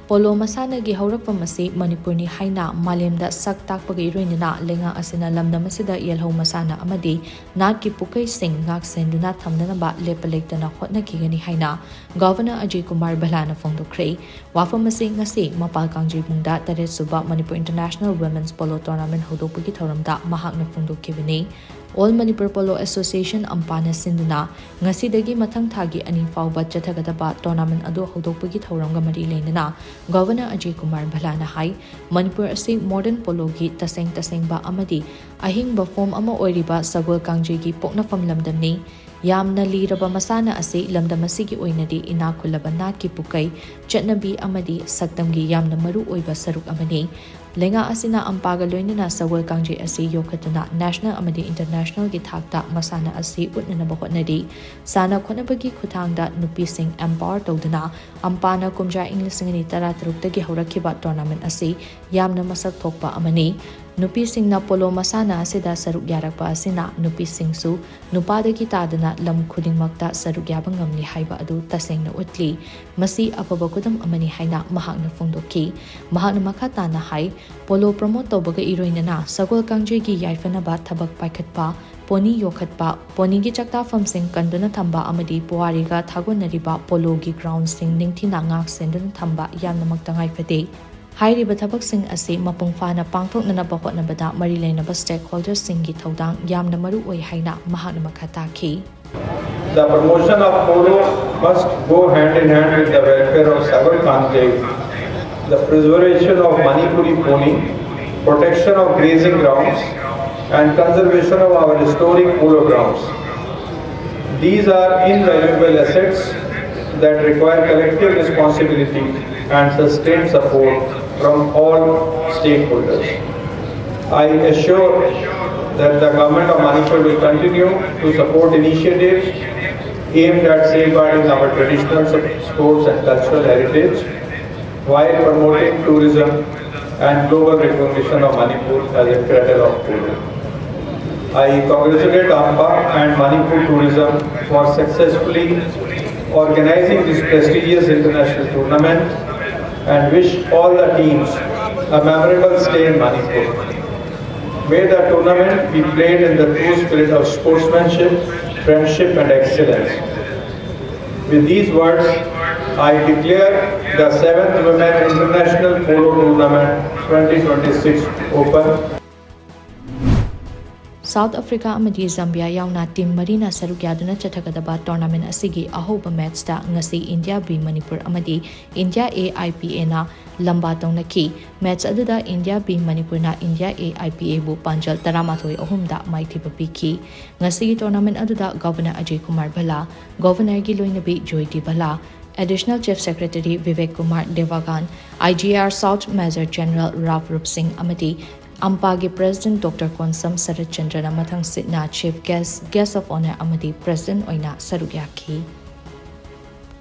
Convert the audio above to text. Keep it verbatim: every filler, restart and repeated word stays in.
Polo ꯃꯁꯥꯟꯅꯒꯤ ꯍꯧꯔꯛꯐꯝ ꯑꯁꯤ ꯃꯅꯤꯄꯨꯔꯅꯤ ꯍꯥꯏꯅ ꯃꯥꯂꯦꯝꯗ ꯁꯛ ꯇꯥꯛꯄꯒ ꯏꯔꯣꯏꯅꯅ ꯂꯩꯉꯥꯛ ꯑꯁꯤꯅ ꯂꯝꯗꯝ ꯑꯁꯤꯗ ꯌꯦꯜꯍꯧ ꯃꯁꯥꯟꯅ ꯑꯃꯗꯤ ꯅꯥꯠꯀꯤ ꯄꯨꯀꯩꯁꯤꯡ ꯉꯥꯛ ꯁꯦꯟꯗꯨꯅ ꯊꯝꯅꯅꯕ ꯂꯦꯞꯄ ꯂꯩꯇꯅ ꯍꯣꯠꯅꯈꯤꯒꯅꯤ ꯍꯥꯏꯅ ꯒꯚꯔꯅꯔ ꯑꯖꯌ ꯀꯨꯃꯥꯔ ꯚꯜꯂꯥꯅ ꯐꯣꯡꯗꯣꯛꯈ꯭ꯔꯦ꯫ ꯋꯥꯐꯝ ꯑꯁꯤ ꯉꯁꯤ ꯃꯄꯥꯜ ꯀꯥꯡꯖꯩꯕꯨꯡꯗ ꯇꯔꯦꯠ ꯁꯨꯕ Manipur international women's polo tournament ꯍꯧꯗꯣꯛꯄꯒꯤ ꯊꯧꯔꯝꯗ ꯃꯍꯥꯛꯅ ꯐꯣꯡꯗꯣꯛꯈꯤꯕꯅꯤ꯫ ꯑꯣꯜ ꯃꯅꯤꯄꯨꯔ ꯄꯣꯂꯣ ꯑꯦꯁꯣꯁꯤꯌꯦꯁꯟ, ꯑꯝꯄꯥꯅ ꯁꯤꯟꯗꯨꯅ ꯉꯁꯤꯗꯒꯤ ꯃꯊꯪ ꯊꯥꯒꯤ ꯑꯅꯤ ꯐꯥꯎꯕ ꯆꯠꯊꯒꯗꯕ ꯇꯣꯔꯅꯥꯃꯦꯟ ꯑꯗꯨ ꯍꯧꯗꯣꯛꯄꯒꯤ ꯊꯧꯔꯝꯒ ꯃꯔꯤ ꯂꯩꯅꯅ ꯒꯚꯔꯅꯔ ꯑꯖꯌ ꯀꯨꯃꯥꯔ ꯚꯜꯂꯥꯅ ꯍꯥꯏ, ꯃꯅꯤꯄꯨꯔ ꯑꯁꯤ ꯃꯣꯗꯔꯟ ꯄꯣꯂꯣꯒꯤ ꯇꯁꯦꯡ ꯇꯁꯦꯡꯕ ꯑꯃꯗꯤ ꯑꯍꯤꯡꯕ ꯐꯣꯝ ꯑꯃ ꯑꯣꯏꯔꯤꯕ ꯁꯒꯣꯜ ꯀꯥꯡꯖꯩꯒꯤ ꯄꯣꯛꯅꯐꯝ ꯂꯝꯗꯝꯅꯤ꯫ ꯌꯥꯝꯅ ꯂꯤꯔꯕ ꯃꯁꯥꯟꯅ ꯑꯁꯤ ꯂꯝꯗꯝ ꯑꯁꯤꯒꯤ ꯑꯣꯏꯅꯗꯤ ꯏꯅꯥꯛ ꯈꯨꯜꯂꯕ ꯅꯥꯠꯀꯤ ꯄꯨꯀꯩ, ꯆꯠꯅꯕꯤ ꯑꯃꯗꯤ ꯁꯛꯇꯝꯒꯤ ꯌꯥꯝꯅ ꯃꯔꯨ ꯑꯣꯏꯕ ꯁꯔꯨꯛ ꯑꯃꯅꯤ꯫ ꯂꯩꯉꯥꯛ ꯑꯁꯤꯅ ꯑꯝꯄꯥꯒ ꯂꯣꯏꯅꯅ ꯁꯒꯣꯜ ꯀꯥꯡꯖꯩ ꯑꯁꯤ ꯌꯣꯛꯈꯠꯇꯨꯅ ꯅꯦꯁꯅꯦꯜ ꯑꯃꯗꯤ ꯏꯟꯇꯔꯅꯦꯁꯅꯦꯜꯒꯤ ꯊꯥꯛꯇ ꯃꯁꯥꯟꯅ ꯑꯁꯤ ꯎꯠꯅꯅꯕ ꯍꯣꯠꯅꯔꯤ꯫ ꯁꯥꯟꯅ ꯈꯣꯠꯅꯕꯒꯤ ꯈꯨꯠꯊꯥꯡꯗ ꯅꯨꯄꯤꯁꯤꯡ ꯑꯦꯝꯄꯥꯋꯔ ꯇꯧꯗꯨꯅ ꯑꯝꯄꯥꯅ ꯀꯨꯝꯖꯥ ꯏꯪ ꯂꯤꯁꯤꯡ ꯑꯅꯤ ꯇꯔꯥꯇꯔꯨꯛꯇꯒꯤ ꯍꯧꯔꯛꯈꯤꯕ ꯇꯣꯔꯅꯥꯃꯦꯟ ꯑꯁꯤ ꯌꯥꯝꯅ ꯃꯁꯛ ꯊꯣꯛꯄ ꯑꯃꯅꯤ꯫ ꯅꯨꯄꯤꯁꯤꯡꯅ ꯄꯣꯂꯣ ꯃꯁꯥꯟꯅ ꯑꯁꯤꯗ ꯁꯔꯨꯛ ꯌꯥꯔꯛꯄ ꯑꯁꯤꯅ ꯅꯨꯄꯤꯁꯤꯡꯁꯨ ꯅꯨꯄꯥꯗꯒꯤ ꯇꯥꯗꯅ ꯂꯝ ꯈꯨꯗꯤꯡꯃꯛꯇ ꯁꯔꯨꯛ ꯌꯥꯕ ꯉꯝꯂꯤ ꯍꯥꯏꯕ ꯑꯗꯨ ꯇꯁꯦꯡꯅ ꯎꯠꯂꯤ꯫ ꯃꯁꯤ ꯑꯐꯕ ꯈꯨꯗꯝ ꯑꯃꯅꯤ ꯍꯥꯏꯅ ꯃꯍꯥꯛꯅ ꯐꯣꯡꯗꯣꯛꯈꯤ꯫ ꯃꯍꯥꯛꯅ ꯃꯈꯥ ꯇꯥꯅ ꯍꯥꯏ, ꯄꯣꯂꯣ ꯄ꯭ꯔꯃꯣꯠ ꯇꯧꯕꯒ ꯏꯔꯣꯏꯅꯅ ꯁꯒꯣꯜ ꯀꯥꯡꯖꯩꯒꯤ ꯌꯥꯏꯐꯅꯕ ꯊꯕꯛ ꯄꯥꯏꯈꯠꯄ, ꯄꯣꯅꯤ ꯌꯣꯛꯈꯠꯄ, ꯄꯣꯅꯤꯒꯤ ꯆꯥꯛꯇꯥꯐꯝꯁꯤꯡ ꯀꯟꯗꯨꯅ ꯊꯝꯕ ꯑꯃꯗꯤ ꯄꯨꯋꯥꯔꯤꯒ ꯊꯥꯒꯣꯟꯅꯔꯤꯕ ꯄꯣꯂꯣꯒꯤ ꯒ꯭ꯔꯥꯎꯟꯁꯤꯡ ꯅꯤꯡꯊꯤꯅ ꯉꯥꯛ ꯁꯦꯟꯗꯨꯅ ꯊꯝꯕ ꯌꯥꯝꯅꯃꯛ ꯇꯉꯥꯏ ꯐꯗꯦ꯫ ꯍꯥꯏꯔꯤꯕ ꯊꯕꯛꯁꯤꯡ ꯑꯁꯤ ꯃꯄꯨꯡ ꯐꯥꯅ ꯄꯥꯡꯊꯣꯛꯅꯅꯕ ꯍꯣꯠꯅꯕꯗ ꯃꯔꯤ ꯂꯩꯅꯕ ꯁ꯭ꯇꯦꯛꯍꯣꯜꯗꯔꯁꯤꯡꯒꯤ ꯊꯧꯗꯥꯡ ꯌꯥꯝꯅ ꯃꯔꯨ ꯑꯣꯏ ꯍꯥꯏꯅ ꯃꯍꯥꯛꯅ ꯃꯈꯥ ꯇꯥꯈꯤ꯫ The promotion of polo must go hand in hand with the welfare of Sagol Kanjai, the preservation of Manipuri pony, protection of grazing grounds, and conservation of our historic polo grounds. These are invaluable assets that require collective responsibility and sustained support from all stakeholders. I assure that the Government of Manipur will continue to support initiatives aimed at safeguarding our traditional sports and cultural heritage while promoting tourism and global recognition of Manipur as a cradle of polo. I congratulate AMPA and Manipur Tourism for successfully organizing this prestigious international tournament and wish all the teams a memorable stay in Manipur. May the tournament be played in the true spirit of sportsmanship, friendship, and excellence. With these words, I declare the seventh Women International Polo Tournament twenty twenty-six open. South Africa ꯑꯃꯗꯤ Zambia ꯌꯥꯎꯅ team ꯃꯔꯤꯅ ꯁꯔꯨꯛ ꯌꯥꯗꯨꯅ ꯆꯠꯊꯒꯗꯕ tournament ꯑꯁꯤꯒꯤ ꯑꯍꯧꯕ matchꯇ ꯉꯁꯤ India B Manipur ꯑꯃꯗꯤ India A I P Aꯅ ꯂꯝꯕꯥ ꯇꯧꯅꯈꯤ꯫ Match ꯑꯗꯨꯗ India B ꯃꯅꯤꯄꯨꯔꯅ India A I P Aꯕꯨ ꯄꯥꯟꯖꯜ ꯇꯔꯥꯃꯥꯊꯣꯏ ꯑꯍꯨꯝꯗ ꯃꯥꯏꯊꯤꯕ ꯄꯤꯈꯤ꯫ ꯉꯁꯤꯒꯤ tournament ꯑꯗꯨꯗ Governor Ajay Kumar Bhalla, Governorꯒꯤ ꯂꯣꯏꯅꯕꯤ Jyothi Bhalla, Additional Chief Secretary Vivek Kumar Devagan, I G R South Major General Ralf Rupsing ꯑꯃꯗꯤ ꯑꯝꯄꯥꯒꯤ President Doctor Konsam Sarat Chandraꯅ ꯃꯊꯪꯁꯤꯠꯅ Chief Guest, Guest of Honour ꯑꯃꯗꯤ President ꯑꯣꯏꯅ ꯁꯔꯨꯛ ꯌꯥꯈꯤ꯫